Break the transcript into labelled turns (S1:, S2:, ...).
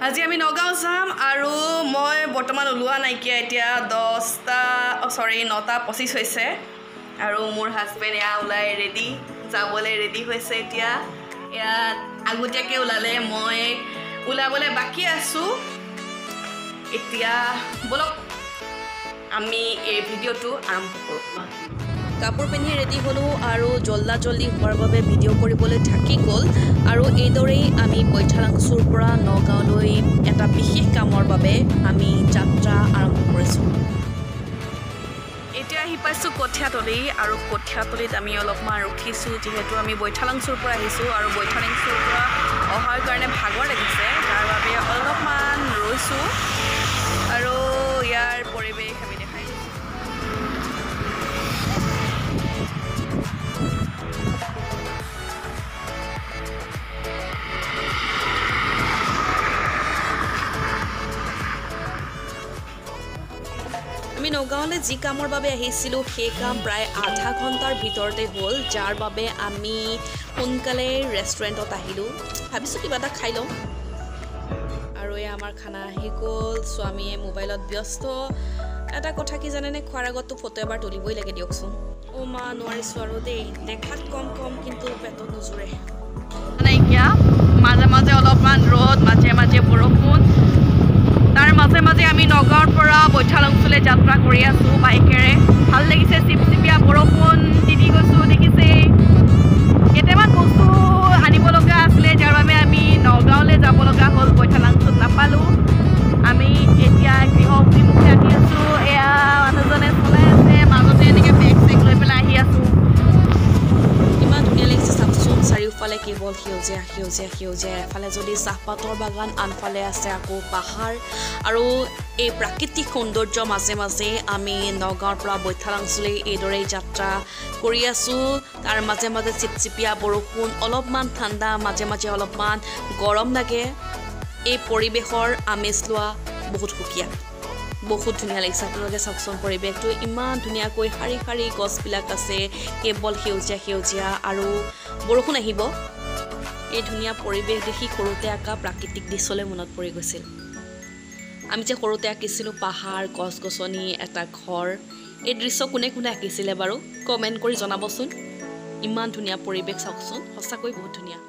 S1: আজি আমি নগাঁও যাম আৰু মই বৰ্তমান ওলোৱা নাইকিয়া। এতিয়া 9:25 হৈছে আৰু মোৰ হাজবেণ্ড এয়া ওলাই ৰেডি, যাবলৈ ৰেডি হৈছে। এতিয়া ইয়াত আগতীয়াকৈ ওলালে, মই ওলাবলৈ বাকী আছোঁ। এতিয়া ব'লক আমি এই ভিডিঅ'টো আৰম্ভ কৰোঁ।
S2: কাপোৰ পিন্ধি ৰেডি হ'লোঁ আৰু জল্দা জল্দি হোৱাৰ বাবে ভিডিঅ' কৰিবলৈ থাকি গ'ল। আৰু এইদৰেই আমি বৈঠালাংচুৰ পৰা নগাঁৱলৈ এটা বিশেষ কামৰ বাবে আমি যাত্ৰা আৰম্ভ কৰিছোঁ।
S1: এতিয়া আহি পাইছোঁ কঠীয়াতলি আৰু কঠীয়াতলিত আমি অলপমান ৰখিছোঁ, যিহেতু আমি বৈঠালাংচুৰ পৰা আহিছোঁ আৰু বৈঠালাংচুৰ পৰা অহাৰ কাৰণে ভাগৰ লাগিছে, তাৰ বাবে অলপমান ৰৈছোঁ। আৰু ইয়াৰ পৰিৱেশ আমি দেখাই দিছোঁ।
S2: আমি নগাঁৱলৈ যি কামৰ বাবে আহিছিলোঁ সেই কাম প্ৰায় আধা ঘণ্টাৰ ভিতৰতে হ'ল, যাৰ বাবে আমি সোনকালে ৰেষ্টুৰেণ্টত আহিলোঁ। ভাবিছোঁ কিবা এটা খাই লওঁ। আৰু এয়া আমাৰ খানা আহি গ'ল। স্বামীয়ে মোবাইলত ব্যস্ত। এটা কথা কি জানেনে, খোৱাৰ আগততো ফটো এবাৰ তুলিবই লাগে দিয়কচোন। অ' মা, নোৱাৰিছোঁ আৰু দেই, দেখাত কম কম কিন্তু পেটত নোজোৰে।
S1: নাইকিয়া, মাজে মাজে অলপমান ৰ'দ, মাজে মাজে বৰষুণ, তাৰ মাজে মাজে আমি নগাঁৱৰ পৰা বৈঠালাংচুলৈ যাত্ৰা কৰি আছোঁ বাইকেৰে। ভাল লাগিছে, চিপচিপীয়া বৰষুণ তিতি গৈছোঁ দেখিছেই। কেইটামান বস্তু আনিব লগা আছিলে, যাৰ বাবে আমি নগাঁৱলৈ যাব লগা হ'ল, বৈঠালাংচুত নাপালোঁ। আমি এতিয়া গৃহ অভিমুখে আহি আছোঁ। এয়া মানুহজনে চলাই আছে, মাজতে এনেকৈ বেগ চেগ লৈ পেলাই আহি আছোঁ।
S2: ইমান ধুনীয়া লাগিছে চাওকচোন, চাৰিওফালে কেৱল সেউজীয়া সেউজীয়া সেউজীয়া। এফালে যদি চাহপাতৰ বাগান, আনফালে আছে আকৌ পাহাৰ। আৰু এই প্ৰাকৃতিক সৌন্দৰ্য মাজে মাজে আমি নগাঁৱৰ পৰা বৈঠালাংচুলৈ এইদৰেই যাত্ৰা কৰি আছোঁ। তাৰ মাজে মাজে চিপচিপীয়া বৰষুণ, অলপমান ঠাণ্ডা, মাজে মাজে অলপমান গৰম লাগে। এই পৰিৱেশৰ আমেজ লোৱা বহুত সুকীয়া, বহুত ধুনীয়া লাগিছে। আপোনালোকে চাওকচোন পৰিৱেশটো, ইমান ধুনীয়াকৈ শাৰী শাৰী গছবিলাক আছে, কেৱল সেউজীয়া সেউজীয়া। আৰু বৰষুণ আহিব। এই ধুনীয়া পৰিৱেশ দেখি সৰুতে আঁকা প্ৰাকৃতিক দৃশ্যলৈ মনত পৰি গৈছিল। আমি যে সৰুতে আঁকিছিলোঁ পাহাৰ, গছ গছনি, এটা ঘৰ, এই দৃশ্য কোনে কোনে আঁকিছিলে বাৰু কমেণ্ট কৰি জনাবচোন। ইমান ধুনীয়া পৰিৱেশ চাওকচোন, সঁচাকৈ বহুত ধুনীয়া।